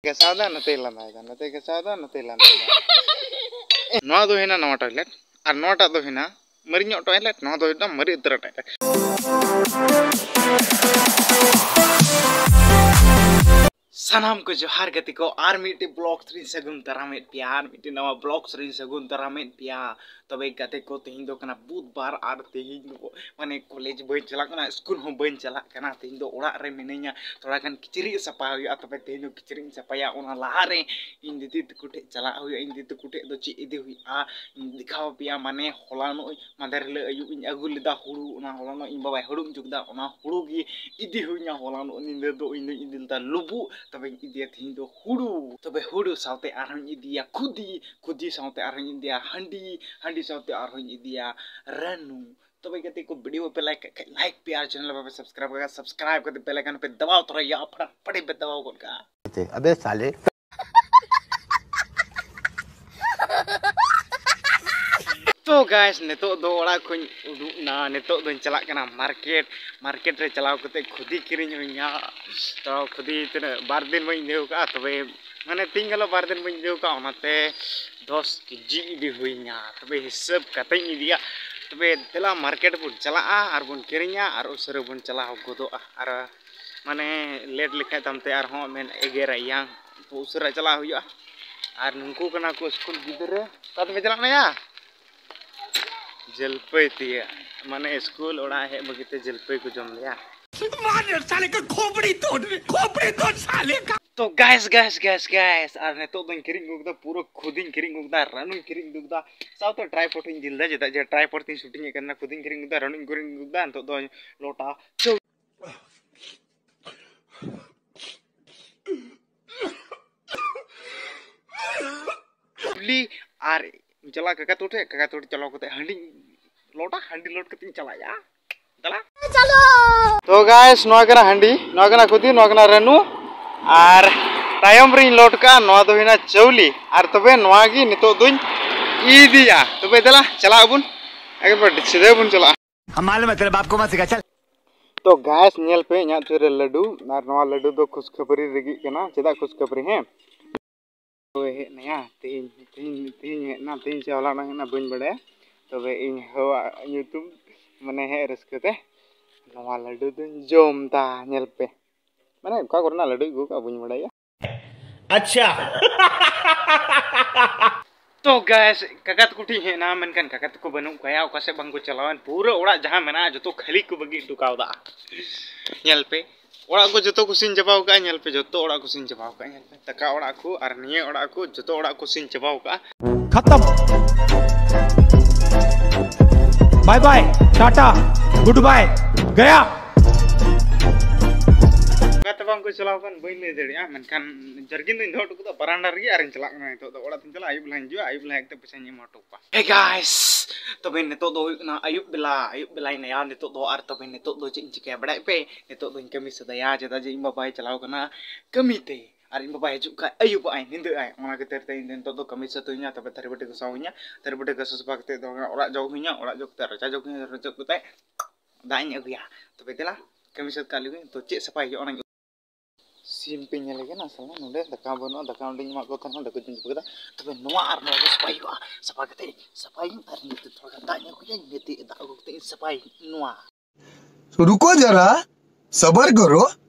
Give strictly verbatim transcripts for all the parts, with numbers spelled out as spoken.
ᱜᱷᱟᱥᱟᱣ ᱫᱟ, ᱱᱚᱛᱮᱭ ᱞᱟᱸᱫᱟᱭ ᱫᱟ, ᱱᱚᱛᱮᱭ ᱜᱷᱟᱥᱟᱣ ᱫᱟ, ᱱᱚᱛᱮᱭ ᱞᱟᱸᱫᱟᱭ ᱫᱟ᱾ ᱱᱚᱣᱟ ᱫᱚ ᱦᱩᱭᱱᱟ ᱱᱟᱣᱟ ᱴᱚᱭᱞᱮᱴ, ᱟᱨ ᱱᱚᱣᱟᱴᱟᱜ ᱫᱚ ᱦᱩᱭᱱᱟ ᱢᱟᱨᱮ ᱧᱚᱜ ᱴᱚᱭᱞᱮᱴ, ᱱᱚᱣᱟ ᱫᱚ ᱦᱩᱭᱱᱟ ᱢᱟᱨᱮ ᱩᱛᱟᱹᱨ ᱴᱚᱭᱞᱮᱴ᱾ ᱥᱟᱱᱟᱢ ᱠᱚ ᱡᱚᱦᱟᱨ ᱜᱟᱛᱮ ᱠᱚ, ᱟᱨ ᱢᱤᱫᱴᱮᱡ ᱵᱞᱚᱜ ᱨᱤᱧ ᱥᱟᱹᱜᱩᱱ ᱫᱟᱨᱟᱢᱮᱫ ᱯᱮᱭᱟ, ᱟᱨ ᱢᱤᱫᱴᱮᱡ ᱱᱟᱣᱟ ᱵᱞᱚᱜ ᱨᱤᱧ ᱥᱟᱹᱜᱩᱱ ᱫᱟᱨᱟᱢᱮᱫ ᱯᱮᱭᱟ᱾ ᱛᱚᱵᱮ ᱜᱟᱛᱮ ᱠᱚ, ᱛᱮᱦᱮᱧ ᱫᱚ ᱠᱟᱱᱟ ᱵᱩᱫᱷᱵᱟᱨ, ᱟᱨ ᱛᱮᱦᱮᱧ ᱫᱚ ᱢᱟᱱᱮ ᱠᱚᱞᱮᱡᱽ ᱵᱟᱹᱧ ᱪᱟᱞᱟᱜ ᱠᱟᱱᱟ, ᱥᱠᱩᱞ ᱦᱚᱸ ᱵᱟᱹᱧ ᱪᱟᱞᱟᱜ ᱠᱟᱱᱟ᱾ ᱛᱮᱦᱮᱧ ᱫᱚ ᱚᱲᱟᱜ ᱨᱮ ᱢᱤᱱᱟᱹᱧᱟ, ᱛᱷᱚᱲᱟ ᱜᱟᱱ ᱠᱤᱪᱨᱤᱡ ᱥᱟᱯᱷᱟ ᱦᱩᱭᱩᱜᱼᱟ᱾ ᱛᱚᱵᱮ ᱛᱮᱦᱮᱧ ᱫᱚ ᱠᱤᱪᱨᱤᱡ ᱤᱧ ᱥᱟᱯᱷᱟᱭᱟ, ᱚᱱᱟ ᱞᱟᱦᱟᱨᱮ ᱤᱧ ᱫᱤᱫᱤ ᱛᱟᱠᱚ ᱴᱷᱮᱡ ᱪᱟᱞᱟᱜ ᱦᱩᱭᱩᱜᱼᱟ᱾ ᱤᱧ ᱫᱤᱫᱤ ᱛᱟᱠᱚ ᱴᱷᱮᱡ ᱫᱚ ᱪᱮᱫ ᱤᱫᱤ ᱦᱩᱭᱩᱜᱼᱟ, ᱤᱧ ᱫᱮᱠᱷᱟᱣ ᱟᱯᱮᱭᱟ᱾ ᱢᱟᱱᱮ ᱦᱚᱞᱟᱱᱚᱜ ᱢᱟᱫᱷᱮᱨ ᱦᱤᱞᱳᱜ ᱟᱹᱭᱩᱵ ᱤᱧ ᱟᱹᱜᱩ ᱞᱮᱫᱟ ᱦᱩᱲᱩ, ᱚᱱᱟ ᱦᱚᱞᱟᱱᱚᱜ ᱤᱧ ᱵᱟᱵᱟᱭ ᱦᱩᱲᱩ ᱦᱚᱪᱚ ᱠᱮᱫᱟ, ᱚᱱᱟ ᱦᱩᱲᱩ ᱜᱮ ᱤᱫᱤ ᱦᱩᱭᱱᱟ᱾ ᱦᱚᱞᱟᱱᱚᱜ ᱧᱤᱫᱟᱹ ᱫᱚ ᱤᱧ ᱫᱚᱧ ᱤᱫᱤ ᱞᱮᱫᱟ ᱞᱩᱵᱩᱜ, ᱛᱚᱵᱮᱧ ᱤᱫᱤᱭᱟ ᱛᱮᱦᱮᱧ ᱫᱚ ᱦᱩᱲᱩ᱾ ᱛᱚᱵᱮ ᱦᱩᱲᱩ ᱥᱟᱶᱛᱮ ᱟᱨᱦᱚᱸᱧ ᱤᱫᱤᱭᱟ ᱠᱷᱩᱫᱤ, ᱠᱷᱩᱫᱤ ᱥᱟᱶᱛᱮ ᱟᱨᱦᱚᱸᱧ ᱤᱫᱤᱭᱟ ᱦᱟᱺᱰᱤ, ᱦᱟᱺᱰᱤ ᱥᱟᱶᱛᱮ ᱟᱨᱦᱚᱸᱧ ᱤᱫᱤᱭᱟ ᱨᱟᱹᱱᱩ᱾ ᱛᱚᱵᱮ ᱜᱟᱛᱮ ᱠᱚ, ᱵᱷᱤᱰᱤᱭᱳ ᱯᱮ ᱞᱟᱭᱤᱠ ᱠᱟᱜ ᱠᱷᱟᱡ ᱞᱟᱭᱤᱠ ᱯᱮ, ᱟᱨ ᱪᱮᱱᱮᱞ ᱵᱟᱯᱮ ᱥᱟᱵᱥᱠᱨᱟᱭᱤᱵ ᱠᱟᱜ ᱠᱷᱟᱡ ᱥᱟᱵᱥᱠᱨᱟᱭᱤᱵ ᱠᱟᱛᱮ ᱵᱮᱞ ᱟᱭᱠᱚᱱ ᱯᱮ ᱫᱟᱵᱟᱣ ᱛᱚᱨᱟᱭᱟ, ᱯᱷᱟᱴᱟᱯᱷᱟᱴᱤ ᱯᱮ ᱫᱟᱵᱟᱣ ᱜᱚᱫ ᱠᱟᱜᱼᱟ᱾ ᱟᱵᱮ ᱥᱟᱞᱮ᱾ ᱛᱚ ᱜᱟᱭᱥ, ᱱᱤᱛᱚᱜ ᱫᱚ ᱚᱲᱟᱜ ᱠᱷᱚᱱ ᱩᱰᱩᱠ ᱱᱟ, ᱱᱤᱛᱚᱜ ᱫᱚᱧ ᱪᱟᱞᱟᱜ ᱠᱟᱱᱟ ᱢᱟᱨᱠᱮᱴ᱾ ᱢᱟᱨᱠᱮᱴ ᱨᱮ ᱪᱟᱞᱟᱣ ᱠᱟᱛᱮ ᱠᱷᱩᱫᱤ ᱠᱤᱨᱤᱧ ᱦᱩᱭ ᱤᱧᱟ᱾ ᱛᱚ ᱠᱷᱩᱫᱤ ᱛᱤᱱᱟᱹᱜ ᱵᱟᱨ ᱫᱤᱱ ᱵᱟᱹᱧ ᱤᱫᱤ ᱟᱠᱟᱫᱼᱟ, ᱛᱚᱵᱮ ᱢᱟᱱᱮ ᱛᱤᱱ ᱜᱮᱞᱚ ᱵᱟᱨ ᱫᱤᱱ ᱵᱟᱹᱧ ᱤᱫᱤ ᱟᱠᱟᱫᱼᱟ, ᱚᱱᱟᱛᱮ ᱫᱚᱥ ᱠᱮᱡᱤ ᱤᱫᱤ ᱦᱩᱭ ᱤᱧᱟ᱾ ᱛᱚᱵᱮ ᱦᱤᱥᱟᱹᱵ ᱠᱟᱛᱮᱧ ᱤᱫᱤᱭᱟ᱾ ᱛᱚᱵᱮ ᱫᱮᱞᱟ ᱢᱟᱨᱠᱮᱴ ᱵᱚᱱ ᱪᱟᱞᱟᱜᱼᱟ ᱟᱨ ᱵᱚᱱ ᱠᱤᱨᱤᱧᱟ ᱟᱨ ᱩᱥᱟᱹᱨᱟ ᱵᱚᱱ ᱪᱟᱞᱟᱣ ᱜᱚᱫᱚᱜᱼᱟ᱾ ᱟᱨ ᱢᱟᱱᱮ ᱞᱮᱴ ᱞᱮᱠᱷᱟᱡ ᱛᱟᱢᱛᱮ ᱟᱨᱦᱚᱸ ᱢᱮᱱ ᱮᱜᱮᱨᱟ ᱤᱭᱟᱝ, ᱛᱚ ᱩᱥᱟᱹᱨᱟ ᱪᱟᱞᱟᱜ ᱦᱩᱭᱩᱜᱼᱟ᱾ ᱟᱨ ᱱᱩᱠᱩ ᱠᱟᱱᱟ ᱠᱚ ᱥᱠᱩᱞ ᱜᱤᱫᱽᱨᱟᱹ᱾ ᱚᱠᱟ ᱛᱮᱯᱮ ᱪᱟᱞᱟᱜ ᱠᱟᱱᱟ ᱭᱟ? ᱡᱟᱹᱞᱯᱟᱹᱭ ᱛᱤᱭᱟᱹᱜ, ᱢᱟᱱᱮ ᱥᱠᱩᱞ ᱚᱲᱟᱜ ᱦᱮᱡ ᱵᱟᱹᱜᱤᱛᱮ ᱡᱟᱹᱞᱯᱟᱹᱭ ᱠᱚ ᱡᱚᱢ ᱞᱮᱭᱟ᱾ मार साले का खोपड़ी तोड़, खोपड़ी तोड़ साले का। ᱛᱚ ᱜᱟᱭᱥ, ᱜᱟᱭᱥ, ᱜᱟᱭᱥ, ᱜᱟᱭᱥ, ᱟᱨ ᱱᱤᱛᱚᱜ ᱫᱚᱧ ᱠᱤᱨᱤᱧ ᱟᱹᱜᱩ ᱠᱮᱫᱟ, ᱯᱩᱨᱟᱹ ᱠᱷᱩᱫᱤᱧ ᱠᱤᱨᱤᱧ ᱟᱹᱜᱩ ᱠᱮᱫᱟ, ᱨᱟᱱᱩᱧ ᱠᱤᱨᱤᱧ ᱟᱹᱜᱩ ᱠᱮᱫᱟ, ᱥᱟᱶᱛᱮ ᱴᱨᱟᱭᱯᱚᱰ ᱤᱧ ᱤᱫᱤ ᱞᱮᱫᱟ, ᱪᱮᱫᱟᱜ ᱡᱮ ᱴᱨᱟᱭᱯᱚᱰ ᱛᱤᱧ ᱥᱩᱴᱤᱝ ᱮᱫ ᱠᱟᱱᱟ᱾ ᱠᱷᱩᱫᱤᱧ ᱠᱤᱨᱤᱧ ᱟᱹᱜᱩ ᱠᱮᱫᱟ, ᱨᱟᱱᱩᱧ ᱠᱤᱨᱤᱧ ᱟᱹᱜᱩ ᱠᱮᱫᱟ, ᱱᱤᱛᱚᱜ ᱫᱚ ᱞᱚᱴᱟ ᱪᱟᱹᱣ- ᱪᱩᱞᱤ ᱟᱨ ᱪᱟᱞᱟᱜ ᱠᱟᱠᱟ ᱛᱟᱠᱚ ᱴᱷᱮᱡ, ᱠᱟᱠᱟ ᱛᱟᱠᱚ ᱴᱷᱮᱡ ᱪᱟᱞᱟᱣ ᱠᱟᱛᱮ ᱦᱟᱺᱰᱤ ᱞᱚᱴᱟ, ᱦᱟᱺᱰᱤ ᱞᱚᱴ ᱠᱟᱛᱮᱧ ᱪᱟᱞᱟᱜᱼᱟ᱾ ᱫᱮᱞᱟ᱾ ᱛᱚ ᱜᱟᱭᱥ, ᱱᱚᱣᱟ ᱠᱟᱱᱟ ᱦᱟᱺᱰᱤ, ᱱᱚᱣᱟ ᱠᱟᱱᱟ ᱠᱷᱩᱫᱤ, ᱱᱚᱣᱟ ᱠᱟᱱᱟ ᱨᱟᱹᱱᱩ, ᱟᱨ ᱛᱟᱭᱚᱢ ᱨᱤᱧ ᱞᱚᱴ ᱠᱟᱜᱼᱟ, ᱱᱚᱣᱟ ᱫᱚ ᱦᱩᱭᱱᱟ ᱪᱟᱣᱞᱤ, ᱟᱨ ᱛᱚᱵᱮ ᱱᱚᱣᱟ ᱜᱮ ᱱᱤᱛᱚᱜ ᱫᱚᱧ ᱤᱫᱤᱭᱟ᱾ ᱛᱚᱵᱮ ᱫᱮᱞᱟ ᱪᱟᱞᱟᱜ ᱟᱵᱚᱱ, ᱮᱠᱵᱟᱨ ᱥᱤᱫᱷᱟᱹ ᱵᱚᱱ ᱪᱟᱞᱟᱜᱼᱟ᱾ हम मालूम है तेरे बाप को मत सिखा, चल। ᱛᱚ ᱜᱟᱭᱥ, ᱧᱮᱞ ᱯᱮ ᱤᱧᱟᱹᱜ ᱛᱤ ᱨᱮ ᱞᱟᱹᱰᱩ, ᱟᱨ ᱱᱚᱣᱟ ᱞᱟᱹᱰᱩ ᱫᱚ ᱠᱷᱩᱥᱠᱷᱟᱹᱯᱟᱹᱨᱤ ᱨᱮᱜᱤᱜ ᱠᱟᱱᱟ᱾ ᱪᱮᱫᱟᱜ ᱠᱷᱩᱥᱠᱷᱟᱹᱯᱟᱹᱨᱤ? ᱦᱮᱸ, ᱦᱳᱭ, ᱦᱮᱡ ᱱᱟᱭᱟ ᱛᱤᱦᱤᱧ, ᱛᱤᱦᱤᱧ, ᱛᱤᱦᱤᱧ ᱦᱮᱡ ᱱᱟ, ᱛᱤᱦᱤᱧ ᱥᱮ ᱦᱚᱞᱟ ᱱᱚᱜ ᱦᱮᱡ ᱱᱟ, ᱵᱟᱹᱧ ᱵᱟᱲᱟᱭᱟ᱾ ᱛᱚᱵᱮ ᱤᱧ ᱦᱚᱣᱟᱜ ᱧᱩᱛᱩᱢ, ᱢᱟᱱᱮ, ᱦᱮᱡ ᱨᱟᱹᱥᱠᱟᱹ ᱛᱮ ᱱᱚᱣᱟ ᱞᱟᱹᱰᱩ ᱫᱚᱧ ᱡᱚᱢ ᱫᱟ᱾ ᱧᱮᱞ ᱯᱮ, ᱢᱟᱱᱮ, ᱚᱠᱟ ᱠᱚᱨᱮᱱᱟᱜ ᱞᱟᱹᱰᱩᱭ ᱟᱹᱜᱩ ᱠᱟᱜᱼᱟ, ᱵᱟᱹᱧ ᱵᱟᱲᱟᱭᱟ᱾ ᱟᱪᱪᱷᱟ᱾ ᱛᱚ ᱜᱟᱭᱥ, ᱠᱟᱠᱟ ᱛᱟᱠᱚ ᱴᱷᱮᱱ ᱦᱮᱡ ᱮᱱᱟ, ᱢᱮᱱᱠᱷᱟᱱ ᱠᱟᱠᱟ ᱛᱟᱠᱚ ᱵᱟᱹᱱᱩᱜ ᱠᱚᱣᱟ, ᱚᱠᱟ ᱥᱮᱫ ᱵᱟᱝ ᱠᱚ ᱪᱟᱞᱟᱣᱮᱱ᱾ ᱯᱩᱨᱟᱹ ᱚᱲᱟᱜ ᱡᱟᱦᱟᱸ ᱢᱮᱱᱟᱜᱼᱟ, ᱡᱚᱛᱚ ᱠᱷᱟᱹᱞᱤ ᱠᱚ ᱵᱟᱹᱜᱤ ᱦᱚᱴᱚ ᱠᱟᱣᱫᱟ᱾ ᱧᱮᱞ ᱯᱮ, ᱚᱲᱟᱜ ᱠᱚ ᱡᱚᱛᱚ ᱠᱚ ᱥᱤᱧ ᱪᱟᱵᱟᱣ ᱠᱟᱜᱼᱟ᱾ ᱧᱮᱞ ᱯᱮ, ᱡᱚᱛᱚ ᱚᱲᱟᱜ ᱠᱚ ᱥᱤᱧ ᱪᱟᱵᱟᱣ ᱠᱟᱜᱼᱟ᱾ ᱧᱮᱞ ᱯᱮ, ᱫᱟᱠᱟ ᱚᱲᱟᱜ ᱠᱚ ᱟᱨ ᱱᱤᱭᱟᱹ ᱚᱲᱟᱜ ᱠᱚ, ᱡᱚᱛᱚ ᱚᱲᱟᱜ ᱠᱚ ᱥᱤᱧ ᱪᱟᱵᱟᱣ ᱠᱟᱜᱼᱟ᱾ ᱠᱷᱟᱛᱟᱢ᱾ ᱵᱟᱭ ᱵᱟᱭ, ᱴᱟᱴᱟ, ᱜᱩᱰ ᱵᱟᱭ, ᱜᱟᱭᱟ᱾ ᱚᱠᱟ ᱛᱮ ᱵᱟᱝ ᱠᱚ ᱪᱟᱞᱟᱣ ᱠᱟᱱ, ᱵᱟᱹᱧ ᱞᱟᱹᱭ ᱫᱟᱲᱮᱭᱟᱜᱼᱟ, ᱢᱮᱱᱠᱷᱟᱱ ᱡᱟᱨᱜᱤᱱ ᱫᱚᱧ ᱫᱚᱦᱚ ᱦᱚᱴᱚ ᱠᱟᱫᱟ ᱵᱟᱨᱟᱱᱰᱟ ᱨᱮᱜᱮ ᱟᱨᱤᱧ ᱪᱟᱞᱟᱜ ᱠᱟᱱᱟ ᱱᱤᱛᱚᱜ ᱫᱚ᱾ ᱚᱲᱟᱜ ᱛᱤᱧ ᱪᱟᱞᱟᱜᱼᱟ, ᱟᱹᱭᱩᱵ ᱞᱟᱦᱟᱧ ᱦᱤᱡᱩᱜᱼᱟ, ᱟᱹᱭᱩᱵ ᱞᱟᱦᱟ ᱦᱮᱡ ᱠᱟᱛᱮ ᱯᱚᱭᱥᱟᱧ ᱮᱢᱟ ᱦᱚᱴᱚ ᱠᱚᱣᱟ᱾ Hey guys, ᱛᱚᱵᱮ ᱱᱤᱛᱚᱜ ᱫᱚ ᱦᱩᱭᱩᱜ ᱠᱟᱱᱟ ᱟᱹᱭᱩᱵ ᱵᱮᱞᱟ, ᱟᱹᱭᱩᱵ ᱵᱮᱞᱟᱭ ᱱᱟᱭᱟ ᱱᱤᱛᱚᱜ ᱫᱚ᱾ ᱟᱨ ᱛᱚᱵᱮ ᱱᱤᱛᱚᱜ ᱫᱚ ᱪᱮᱫ ᱤᱧ ᱪᱤᱠᱟᱹᱭᱟ ᱵᱟᱲᱟᱭ ᱯᱮ? ᱱᱤᱛᱚᱜ ᱫᱚᱧ ᱠᱟᱹᱢᱤ ᱥᱟᱹᱫᱟᱹᱭᱟ, ᱪᱮᱫᱟᱜ ᱡᱮ ᱤᱧ ᱵᱟᱵᱟᱭ ᱪᱟᱞᱟᱣ ᱠᱟᱱᱟ ᱠᱟᱹᱢᱤ ᱛᱮ, ᱟᱨ ᱤᱧ ᱵᱟᱵᱟᱭ ᱦᱤᱡᱩᱜ ᱠᱷᱟᱡ ᱟᱹᱭᱩᱵᱚᱜᱼᱟᱭ, ᱧᱤᱫᱟᱹᱜᱼᱟᱭ᱾ ᱚᱱᱟ ᱠᱷᱟᱹᱛᱤᱨ ᱛᱮ ᱤᱧ ᱫᱚ ᱱᱤᱛᱚᱜ ᱫᱚ ᱠᱟᱹᱢᱤ ᱥᱟᱹᱛ ᱦᱩᱭᱩᱧᱟ, ᱛᱚᱵᱮ ᱛᱷᱟᱹᱨᱤ ᱵᱟᱹᱴᱤ ᱜᱷᱟᱥᱟᱣ ᱦᱩᱭᱩᱧᱟ, ᱛᱷᱟᱹᱨᱤ ᱵᱟᱹᱴᱤ ᱜᱷᱟᱥᱟᱣ ᱥᱟᱯᱷᱟ ᱠᱟᱛᱮ ᱫᱚ ᱚᱲᱟᱜ ᱡᱚᱜ ᱦᱩᱭᱩᱧᱟ, ᱚᱲᱟᱜ ᱡᱚᱜ ᱠᱟᱛᱮ ᱨᱟᱪᱟ ᱡᱚᱜ ᱦᱩᱭᱩᱧᱟ, ᱨᱟᱪᱟ ᱡᱚᱜ ᱠᱟᱛᱮ ᱫᱟᱜ ᱤᱧ ᱟᱹᱜᱩᱭᱟ᱾ ᱛᱚᱵᱮ ᱫᱮᱞᱟ, ᱠᱟᱹᱢᱤ ᱥᱟᱹᱛ ᱠᱟᱜ ᱞᱮᱜᱮ᱾ ᱛᱚ ᱪᱮᱫ ᱥᱟᱯᱷᱟᱭ ᱦᱩᱭᱩᱜᱼᱟ ᱚᱱᱟᱧ ᱥᱤᱢ ᱯᱮ ᱧᱮᱞᱮ ᱠᱟᱱᱟ ᱥᱟᱞᱟ ᱱᱚᱰᱮ, ᱫᱟᱠᱟ ᱵᱟᱹᱱᱩᱜᱼᱟ, ᱫᱟᱠᱟ ᱚᱸᱰᱮᱧ ᱮᱢᱟᱜ ᱠᱚ ᱛᱟᱦᱮᱱᱟ, ᱚᱸᱰᱮ ᱠᱚ ᱡᱚᱢ ᱪᱟᱵᱟ ᱠᱮᱫᱟ᱾ ᱛᱚᱵᱮ ᱱᱚᱣᱟ ᱟᱨ ᱱᱚᱣᱟ ᱠᱚ ᱥᱟᱯᱷᱟᱭ ᱦᱩᱭᱩᱜᱼᱟ, ᱥᱟᱯᱷᱟ ᱠᱟᱛᱮ ᱥᱟᱯᱷᱟᱭᱟᱹᱧ ᱟᱨ ᱱᱤᱛᱚᱜ ᱛᱷᱚᱲᱟ ᱜᱟᱱ ᱫᱟᱜ ᱧᱩ ᱦᱩᱭᱩᱜᱼᱟ, ᱱᱤᱛᱚᱜ ᱫᱟᱜ ᱟᱹᱜᱩ ᱠᱟᱛᱮ ᱤᱧ ᱥᱟᱯᱷᱟᱭᱟᱹᱧ ᱱᱚᱣᱟ᱾ रुको जरा, सबर करो।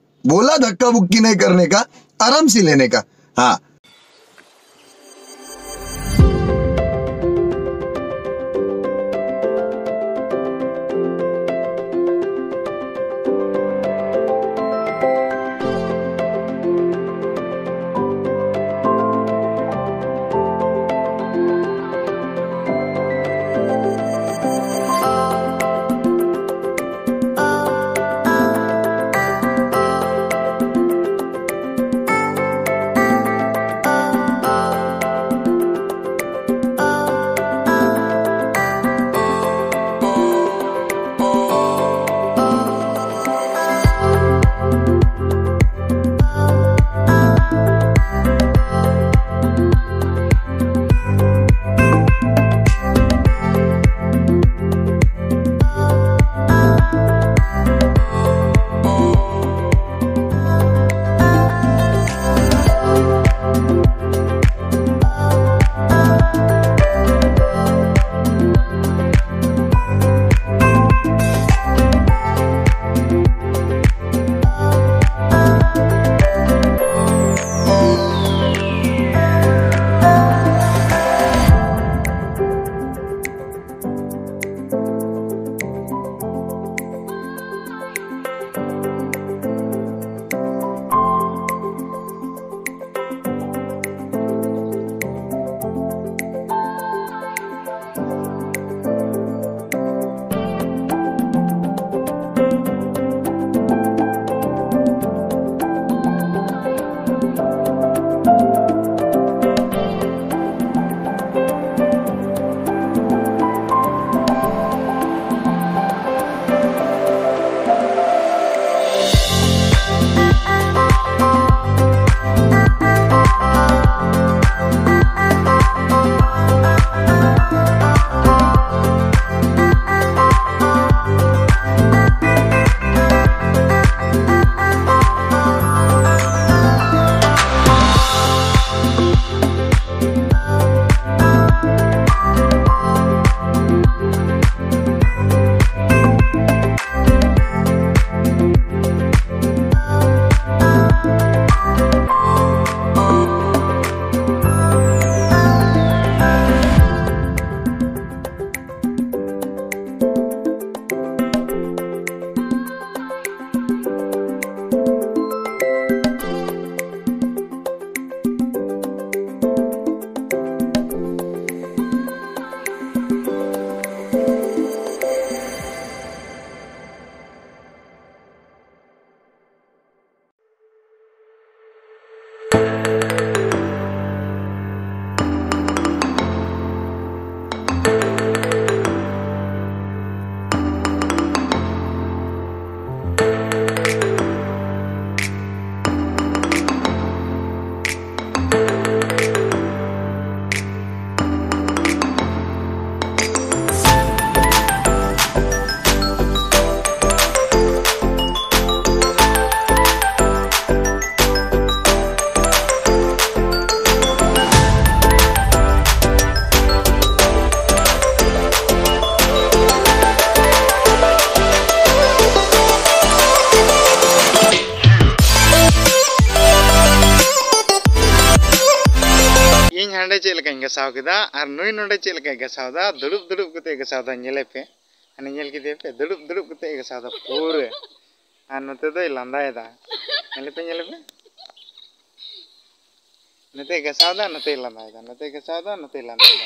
बोला धक्का बुक्की नहीं करने का, आराम से लेने का। हाँ। ᱤᱧ ᱦᱟᱸᱰᱮ ᱪᱮᱫ ᱞᱮᱠᱟᱧ ᱜᱟᱥᱟᱣ ᱠᱮᱫᱟ ᱟᱨ ᱱᱩᱭ ᱱᱚᱰᱮ ᱪᱮᱫ ᱞᱮᱠᱟᱭ ᱜᱟᱥᱟᱣ ᱫᱟ, ᱫᱩᱲᱩᱵ ᱫᱩᱲᱩᱵ ᱠᱟᱛᱮ ᱜᱟᱥᱟᱣ ᱫᱟ, ᱧᱮᱞᱮ ᱯᱮ᱾ ᱦᱟᱱᱮ ᱧᱮᱞ ᱠᱮᱫᱮᱭᱟ ᱯᱮ, ᱫᱩᱲᱩᱵ ᱫᱩᱲᱩᱵ ᱠᱟᱛᱮ ᱜᱟᱥᱟᱣ ᱫᱟ ᱯᱩᱨᱟᱹ᱾ ᱟᱨ ᱱᱚᱛᱮ ᱫᱚᱭ ᱞᱟᱸᱫᱟᱭᱮᱫᱟ᱾ ᱧᱮᱞᱮ ᱯᱮ, ᱧᱮᱞᱮ ᱯᱮ᱾ ᱱᱚᱛᱮᱭ ᱜᱟᱥᱟᱣ ᱫᱟ, ᱱᱚᱛᱮᱭ ᱞᱟᱸᱫᱟᱭᱮᱫᱟ, ᱱᱚᱛᱮᱭ ᱜᱟᱥᱟᱣ ᱫᱟ, ᱱᱚᱛᱮᱭ ᱞᱟᱸᱫᱟᱭᱮᱫᱟ᱾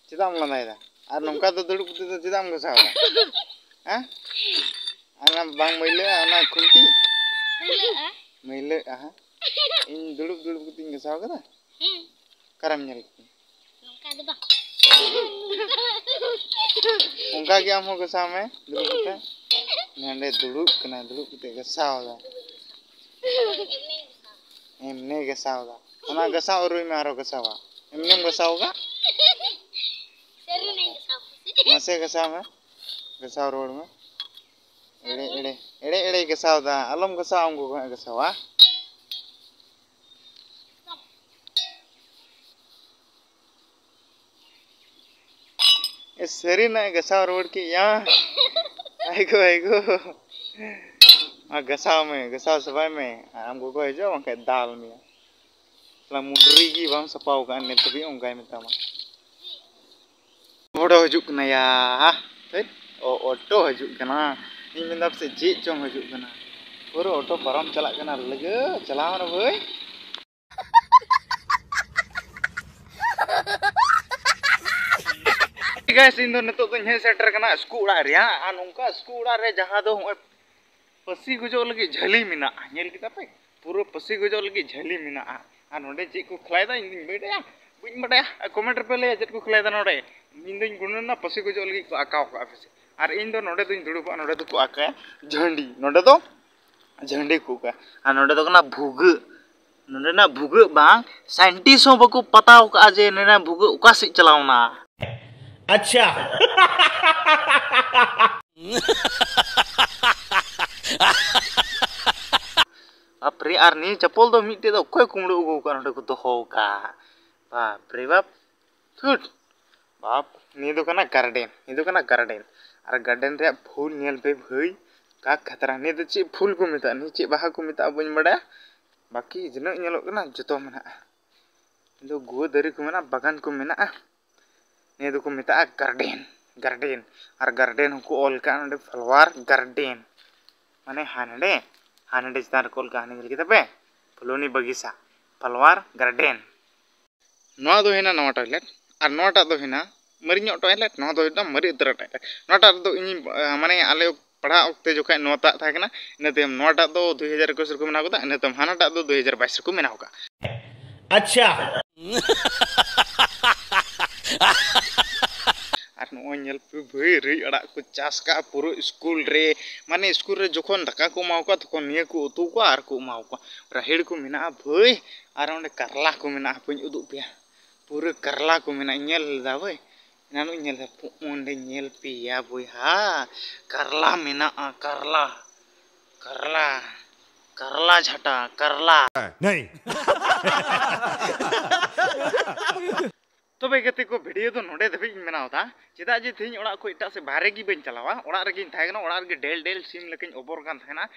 ᱪᱮᱫᱟᱜ ᱮᱢ ᱞᱟᱸᱫᱟᱭᱮᱫᱟ? ᱟᱨ ᱱᱚᱝᱠᱟ ᱫᱚ ᱫᱩᱲᱩᱵ ᱠᱟᱛᱮ ᱫᱚ ᱪᱮᱫᱟᱜ ᱮᱢ ᱜᱟᱥᱟᱣ ᱫᱟ? ᱦᱮᱸ? ᱟᱨ ᱚᱱᱟ ᱵᱟᱝ ᱢᱟᱹᱭᱞᱟᱹᱜᱼᱟ ᱚᱱᱟ ᱠᱷᱩᱱᱴᱤ? ᱢᱟᱹᱭᱞᱟᱹᱜᱼᱟ᱾ ᱢᱟᱹᱭᱞᱟᱹᱜᱼᱟ, ᱦᱮᱸ? ᱤᱧ ᱫᱩᱲᱩᱵ ᱫᱩᱲᱩᱵ ᱠᱟᱛᱮᱧ ᱜᱟᱥᱟᱣ ᱠᱟᱫᱟ? ᱦᱮᱸ᱾ ᱚᱠᱟᱨᱮᱢ ᱧᱮᱞ ᱠᱮᱫᱟ? ᱱᱚᱝᱠᱟ ᱫᱚ ᱵᱟᱝ᱾ ᱚᱱᱠᱟ ᱜᱮ ᱟᱢ ᱦᱚᱸ ᱜᱟᱥᱟᱣ ᱢᱮ, ᱫᱩᱲᱩᱵ ᱠᱟᱛᱮ᱾ ᱱᱚᱸᱰᱮ ᱫᱩᱲᱩᱵ ᱠᱟᱱᱟᱭ, ᱫᱩᱲᱩᱵ ᱠᱟᱛᱮ ᱜᱟᱥᱟᱣ ᱫᱟ᱾ ᱮᱢᱱᱤ ᱜᱟᱥᱟᱣ ᱫᱟ᱾ ᱚᱱᱟ ᱜᱟᱥᱟᱣ ᱟᱹᱨᱩᱭ ᱢᱮ, ᱟᱨᱚ ᱜᱟᱥᱟᱣᱟ᱾ ᱮᱢᱱᱤᱢ ᱜᱟᱥᱟᱣ ᱠᱟᱜ? ᱥᱟᱹᱨᱤ ᱱᱟᱹᱧ ᱜᱟᱥᱟᱣ ᱠᱟᱜ᱾ ᱢᱟᱥᱮ ᱜᱟᱥᱟᱣ ᱢᱮ, ᱜᱟᱥᱟᱣ ᱨᱩᱣᱟᱹᱲ ᱢᱮ᱾ ᱮᱲᱮ, ᱮᱲᱮ, ᱮᱲᱮ, ᱮᱲᱮᱭ ᱜᱟᱥᱟᱣ ᱫᱟ᱾ ᱟᱞᱚᱢ ᱜᱟᱥᱟᱣᱟ, ᱩᱱᱠᱩ ᱠᱚ ᱦᱟᱸᱜ ᱜᱟᱥᱟᱣᱟ᱾ ᱮ, ᱥᱟᱹᱨᱤᱱᱟᱜ ᱮ ᱜᱟᱥᱟᱣ ᱨᱩᱣᱟᱹᱲ ᱠᱮᱫ ᱭᱟ᱾ ᱟᱭᱜᱳ, ᱟᱭᱜᱳ᱾ ᱢᱟ ᱜᱟᱥᱟᱣ ᱢᱮ, ᱜᱟᱥᱟᱣ ᱥᱟᱯᱷᱟᱭ ᱢᱮ᱾ ᱟᱨ ᱟᱢ ᱜᱚᱜᱚ ᱦᱤᱡᱩᱜᱼᱟ, ᱵᱟᱝᱠᱷᱟᱡ ᱫᱟᱞ ᱢᱮᱭᱟ᱾ ᱥᱟᱞᱟ ᱢᱩᱰᱨᱤ ᱜᱮ ᱵᱟᱢ ᱥᱟᱯᱷᱟᱣ ᱠᱟᱜᱼᱟ ᱱᱤᱛ ᱫᱷᱟᱹᱵᱤᱡ, ᱚᱱᱠᱟᱭ ᱢᱮᱛᱟᱢᱟ᱾ ᱵᱚᱰᱚ ᱦᱤᱡᱩᱜ ᱠᱟᱱᱟ ᱭᱟ᱾ ᱦᱟᱹᱴ, ᱚ, ᱚᱴᱳ ᱦᱤᱡᱩᱜ ᱠᱟᱱᱟ᱾ ᱤᱧ ᱢᱮᱱᱫᱟ ᱯᱟᱥᱮᱡ ᱪᱮᱫ ᱪᱚᱝ ᱦᱤᱡᱩᱜ ᱠᱟᱱᱟ᱾ ᱯᱩᱨᱟᱹ ᱚᱴᱳ ᱯᱟᱨᱚᱢ ᱪᱟᱞᱟᱜ ᱠᱟᱱᱟ᱾ ᱞᱟᱹᱜᱟᱹ ᱪᱟᱞᱟᱣ ᱮᱱᱟ ᱵᱷᱟᱹᱭ᱾ Guys, ᱤᱧ ᱫᱚ ᱱᱤᱛᱚᱜ ᱫᱚᱧ ᱦᱮᱡ ᱥᱮᱴᱮᱨ ᱠᱟᱱᱟ ᱤᱥᱠᱩ ᱚᱲᱟᱜ ᱨᱮᱭᱟᱜ᱾ ᱟᱨ ᱱᱚᱝᱠᱟ ᱤᱥᱠᱩ ᱚᱲᱟᱜ ᱨᱮ ᱡᱟᱦᱟᱸ ᱫᱚ ᱦᱚᱸᱜᱼᱚᱭ ᱯᱟᱹᱥᱤ ᱜᱚᱡᱚᱜ ᱞᱟᱹᱜᱤᱫ ᱡᱷᱟᱹᱞᱤ ᱢᱮᱱᱟᱜᱼᱟ᱾ ᱧᱮᱞ ᱠᱮᱫᱟ ᱯᱮ? ᱯᱩᱨᱟᱹ ᱯᱟᱹᱥᱤ ᱜᱚᱡᱚᱜ ᱞᱟᱹᱜᱤᱫ ᱡᱷᱟᱹᱞᱤ ᱢᱮᱱᱟᱜᱼᱟ᱾ ᱟᱨ ᱱᱚᱰᱮ ᱪᱮᱫ ᱠᱚ ᱠᱷᱮᱞᱟᱭᱮᱫᱟ ᱤᱧ ᱫᱩᱧ ᱵᱟᱹᱧ ᱵᱟᱰᱟᱭᱟ, ᱵᱟᱹᱧ ᱵᱟᱰᱟᱭᱟ᱾ ᱟᱨ comment ᱨᱮᱯᱮ ᱞᱟᱹᱭᱟ ᱪᱮᱫ ᱠᱚ ᱠᱷᱮᱞᱟᱭᱮᱫᱟ ᱱᱚᱰᱮ᱾ ᱤᱧ ᱫᱩᱧ ᱜᱩᱱᱟᱹᱱᱟ ᱯᱟᱹᱥᱤ ᱜᱚᱡᱚᱜ ᱞᱟᱹᱜᱤᱫ ᱠᱚ ᱟᱸᱠᱟᱣ ᱠᱟᱜᱼᱟ ᱯᱟᱥᱮ᱾ ᱟᱨ ᱤᱧ ᱫᱚ ᱱᱚᱰᱮ ᱫᱩᱧ ᱫᱩᱲᱩᱵᱼᱟ, ᱱᱚᱰᱮ ᱫᱚᱠᱚ ᱟᱸᱠᱟᱭᱟ ᱡᱷᱟᱹᱱᱰᱤ, ᱱᱚᱰᱮ ᱫᱚ ᱡᱷᱟᱹᱱᱰᱤ ᱠᱚ ᱟᱸᱠᱟᱭᱟ᱾ ᱟᱨ ᱱᱚᱰᱮ ᱫᱚ ᱠᱟᱱᱟ ᱵᱷᱩᱜᱟᱹᱜ, ᱱᱚᱰᱮᱱᱟᱜ ᱵᱷᱩᱜᱟᱹᱜ ᱵᱟᱝ, scientist ᱦᱚᱸ ᱵᱟᱠᱚ ᱯᱟᱛᱟᱣ ᱠᱟᱜᱼᱟ ᱡᱮ ᱱᱚᱰᱮᱱᱟᱜ ᱵᱷᱩᱜᱟᱹᱜ ᱚᱠᱟ ᱥᱮᱫ ᱪᱟᱞᱟᱣ ᱮᱱᱟ᱾ ᱟᱪᱪᱷᱟ᱾ ᱵᱟᱯᱨᱮ, ᱟᱨ ᱱᱤᱭᱟᱹ ᱪᱟᱯᱚᱞ ᱫᱚ ᱢᱤᱫᱴᱮᱡ ᱫᱚ ᱚᱠᱚᱭ ᱠᱩᱢᱲᱩ ᱟᱹᱜᱩ ᱟᱠᱟᱫ, ᱱᱚᱰᱮ ᱠᱚ ᱫᱚᱦᱚ ᱟᱠᱟᱫ? ᱵᱟᱯᱨᱮ ᱵᱟᱯ, ᱛᱷᱩᱴ᱾ ᱵᱟᱯ, ᱱᱤᱭᱟᱹ ᱫᱚ ᱠᱟᱱᱟ garden, ᱱᱤᱭᱟᱹ ᱫᱚ ᱠᱟᱱᱟ garden᱾ ᱟᱨ garden ᱨᱮᱭᱟᱜ ᱯᱷᱩᱞ ᱧᱮᱞ ᱯᱮ ᱵᱷᱟᱹᱭ, ᱠᱟ ᱠᱷᱟᱛᱨᱟ᱾ ᱱᱤᱭᱟᱹ ᱫᱚ ᱪᱮᱫ ᱯᱷᱩᱞ ᱠᱚ ᱢᱮᱛᱟᱜᱼᱟ, ᱱᱤᱭᱟᱹ ᱪᱮᱫ ᱵᱟᱦᱟ ᱠᱚ ᱢᱮᱛᱟᱜᱼᱟ ᱵᱟᱹᱧ ᱵᱟᱰᱟᱭᱟ᱾ ᱵᱟᱹᱠᱤ ᱛᱤᱱᱟᱹᱜ ᱧᱮᱞᱚᱜ ᱠᱟᱱᱟ, ᱡᱚᱛᱚ ᱢᱮᱱᱟᱜᱼᱟ᱾ ᱱᱤᱭᱟᱹ ᱫᱚ ᱜᱩᱣᱟᱹ ᱫᱟᱨᱮ ᱠᱚ ᱢᱮᱱᱟᱜᱼᱟ, ᱵᱟᱜᱟᱱ ᱠᱚ ᱢᱮᱱᱟᱜᱼᱟ᱾ ᱱᱤᱭᱟᱹ ᱫᱚᱠᱚ ᱢᱮᱛᱟᱜᱼᱟ garden, garden᱾ ᱟᱨ garden ᱦᱚᱸᱠᱚ ᱚᱞ ᱠᱟᱜᱼᱟ ᱱᱚᱰᱮ flower garden, ᱢᱟᱱᱮ ᱦᱟᱱᱰᱮ, ᱦᱟᱱᱰᱮ ᱪᱮᱛᱟᱱ ᱨᱮᱠᱚ ᱚᱞ ᱠᱟᱜᱼᱟ, ᱦᱟᱱᱮ ᱧᱮᱞ ᱠᱮᱫᱟ ᱯᱮ, ᱯᱷᱩᱞᱚᱱᱤ ᱵᱟᱜᱤᱪᱟ, flower garden᱾ ᱱᱚᱣᱟ ᱫᱚ ᱦᱩᱭᱱᱟ ᱱᱚᱣᱟ toilet, ᱟᱨ ᱱᱚᱣᱟᱴᱟᱜ ᱫᱚ ᱦᱩᱭᱱᱟ ᱢᱟᱨᱮ ᱧᱚᱜ toilet᱾ ᱱᱚᱣᱟ ᱫᱚ ᱦᱩᱭᱱᱟ ᱢᱟᱨᱮ ᱩᱛᱟᱹᱨᱟᱜ toilet᱾ ᱱᱚᱣᱟᱴᱟᱜ ᱨᱮᱫᱚ ᱤᱧ, ᱟᱸ, ᱢᱟᱱᱮ ᱟᱞᱮ ᱯᱟᱲᱦᱟᱜ ᱚᱠᱛᱮ ᱡᱚᱠᱷᱟᱡ ᱱᱚᱣᱟᱴᱟᱜ ᱛᱟᱦᱮᱸ ᱠᱟᱱᱟ, ᱤᱱᱟᱹ ᱛᱟᱭᱚᱢ ᱱᱚᱣᱟᱴᱟᱜ ᱫᱚ ᱫᱩᱭ ᱦᱟᱡᱟᱨ ᱮᱠᱩᱥ ᱨᱮᱠᱚ ᱵᱮᱱᱟᱣ ᱠᱮᱫᱟ, ᱤᱱᱟᱹ ᱛᱟᱭᱚᱢ ᱦᱟᱱᱟᱴᱟᱜ ᱫᱚ ᱫᱩᱭ ᱦᱟᱡᱟᱨ ᱵᱟᱭᱤᱥ ᱨᱮᱠᱚ ᱵᱮᱱᱟᱣ ᱠᱟᱜᱼᱟ᱾ ᱟᱪᱪᱷᱟ᱾ ᱟᱨ ᱱᱚᱜᱼᱚᱭ ᱧᱮᱞ ᱯᱮ ᱵᱷᱟᱹᱭ, ᱨᱤᱫ ᱟᱲᱟᱜ ᱠᱚ ᱪᱟᱥ ᱠᱟᱜᱼᱟ ᱯᱩᱨᱟᱹ ᱥᱠᱩᱞ ᱨᱮ᱾ ᱢᱟᱱᱮ ᱥᱠᱩᱞ ᱨᱮ ᱡᱚᱠᱷᱚᱱ ᱫᱟᱠᱟ ᱠᱚ ᱮᱢᱟ ᱠᱚᱣᱟ, ᱛᱚᱠᱷᱚᱱ ᱱᱤᱭᱟᱹ ᱠᱚ ᱩᱛᱩ ᱠᱚᱣᱟ ᱟᱨ ᱠᱚ ᱮᱢᱟ ᱠᱚᱣᱟ᱾ ᱨᱟᱦᱮᱲ ᱠᱚ ᱢᱮᱱᱟᱜᱼᱟ ᱵᱷᱟᱹᱭ, ᱟᱨ ᱚᱸᱰᱮ ᱠᱟᱨᱞᱟ ᱠᱚ ᱢᱮᱱᱟᱜᱼᱟ, ᱦᱟᱯᱮᱧ ᱩᱫᱩᱜ ᱯᱮᱭᱟ᱾ ᱯᱩᱨᱟᱹ ᱠᱟᱨᱞᱟ ᱠᱚ ᱢᱮᱱᱟᱜᱼᱟ, ᱧᱮᱞ ᱞᱮᱫᱟ ᱵᱷᱟᱹᱭ, ᱮᱱᱟᱱᱚᱜ ᱤᱧ ᱧᱮᱞ ᱞᱮᱫᱟ᱾ ᱚᱸᱰᱮ ᱧᱮᱞ ᱯᱮᱭᱟ ᱵᱚᱭᱦᱟ, ᱠᱟᱨᱞᱟ ᱢᱮᱱᱟᱜᱼᱟ, ᱠᱟᱨᱞᱟ, ᱠᱟᱨᱞᱟ, ᱠᱟᱨᱞᱟ ᱡᱷᱟᱴᱟ, ᱠᱟᱨᱞᱟ᱾ ᱛᱚᱵᱮ ᱜᱟᱛᱮ ᱠᱚ, video ᱫᱚ ᱱᱚᱰᱮ ᱫᱷᱟᱹᱵᱤᱡ ᱤᱧ ᱵᱮᱱᱟᱣ ᱮᱫᱟ᱾ ᱪᱮᱫᱟᱜ ᱡᱮ ᱛᱮᱦᱮᱧ ᱚᱲᱟᱜ ᱠᱷᱚᱱ ᱮᱴᱟᱜ ᱥᱮᱫ ᱵᱟᱦᱨᱮ ᱜᱮ ᱵᱟᱹᱧ ᱪᱟᱞᱟᱣᱟ, ᱚᱲᱟᱜ ᱨᱮᱜᱮᱧ ᱛᱟᱦᱮᱸ ᱠᱟᱱᱟ, ᱚᱲᱟᱜ ᱨᱮᱜᱮ ᱰᱮᱞ ᱰᱮᱞ ᱥᱤᱢ ᱞᱮᱠᱟᱧ ᱚᱵᱚᱨ ᱠᱟᱱ ᱛᱟᱦᱮᱱᱟ᱾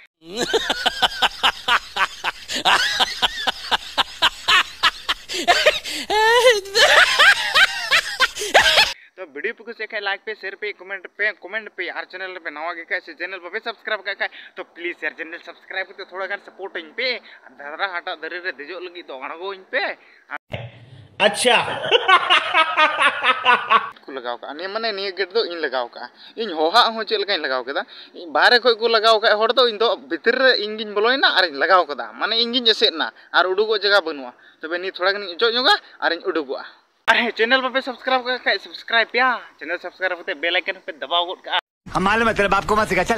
ᱛᱚ video ᱯᱮ ᱠᱩᱥᱤᱭᱟᱜ ᱠᱷᱟᱡ like ᱯᱮ, share ᱯᱮ, comment ᱯᱮ, comment ᱯᱮ, ᱟᱨ channel ᱨᱮᱯᱮ ᱱᱟᱣᱟ ᱜᱮ ᱠᱷᱟᱡ ᱥᱮ channel ᱵᱟᱯᱮ subscribe ᱠᱟᱜ ᱠᱷᱟᱡ, ᱛᱚ please ᱭᱟᱨ channel subscribe ᱠᱟᱛᱮ ᱛᱷᱚᱲᱟ ᱜᱟᱱ support ᱟᱹᱧ ᱯᱮ, ᱟᱨ ᱫᱷᱟᱫᱨᱟ ᱦᱟᱴᱟᱜ ᱫᱟᱨᱮ ᱨᱮ ᱫᱮᱡᱚᱜ ᱞᱟᱹᱜᱤᱫ ᱫᱚ ᱟᱬᱜᱚᱧ ᱯᱮ᱾ ᱟᱪᱪᱷᱟ᱾ ᱠᱚ ᱞᱟᱜᱟᱣ ᱠᱟᱜᱼᱟ᱾ ᱱᱤᱭᱟᱹ, ᱢᱟᱱᱮ, ᱱᱤᱭᱟᱹ gate ᱫᱚ ᱤᱧ ᱞᱟᱜᱟᱣ ᱠᱟᱜᱼᱟ᱾ ᱤᱧ ᱦᱚᱦᱟᱜ ᱦᱚᱸ ᱪᱮᱫ ᱞᱮᱠᱟᱧ ᱞᱟᱜᱟᱣ ᱠᱮᱫᱟ, ᱤᱧ ᱵᱟᱦᱨᱮ ᱠᱷᱚᱡ ᱠᱚ ᱞᱟᱜᱟᱣ ᱠᱟᱜ ᱦᱚᱲ ᱫᱚ, ᱤᱧ ᱫᱚ ᱵᱷᱤᱛᱤᱨ ᱨᱮ ᱤᱧ ᱜᱤᱧ ᱵᱚᱞᱚᱭᱮᱱᱟ ᱟᱨᱤᱧ ᱞᱟᱜᱟᱣ ᱠᱟᱫᱟ᱾ ᱢᱟᱱᱮ, ᱤᱧ ᱜᱤᱧ ᱮᱥᱮᱫ ᱮᱱᱟ ᱟᱨ ᱩᱰᱩᱠᱚᱜ ᱡᱟᱭᱜᱟ ᱵᱟᱹᱱᱩᱜᱼᱟ᱾ ᱛᱚᱵᱮ ᱱᱤᱭᱟᱹ ᱛᱷᱚᱲᱟ ᱜᱟᱱᱤᱧ ᱚᱪᱚᱜ ᱧᱚᱜᱟ ᱟᱨᱤᱧ ᱩᱰᱩᱠᱚᱜᱼᱟ᱾ ᱟᱨ ᱦᱮᱸ, channel ᱵᱟᱯᱮ subscribe ᱠᱟᱜ ᱠᱷᱟᱡ subscribe ᱯᱮᱭᱟ, channel subscribe ᱠᱟᱛᱮ bell icon ᱦᱚᱸᱯᱮ ᱫᱟᱵᱟᱣ ᱜᱚᱫ ᱠᱟᱜᱼᱟ᱾ हम मालूम है तेरे बाप को मत सिखा, चल।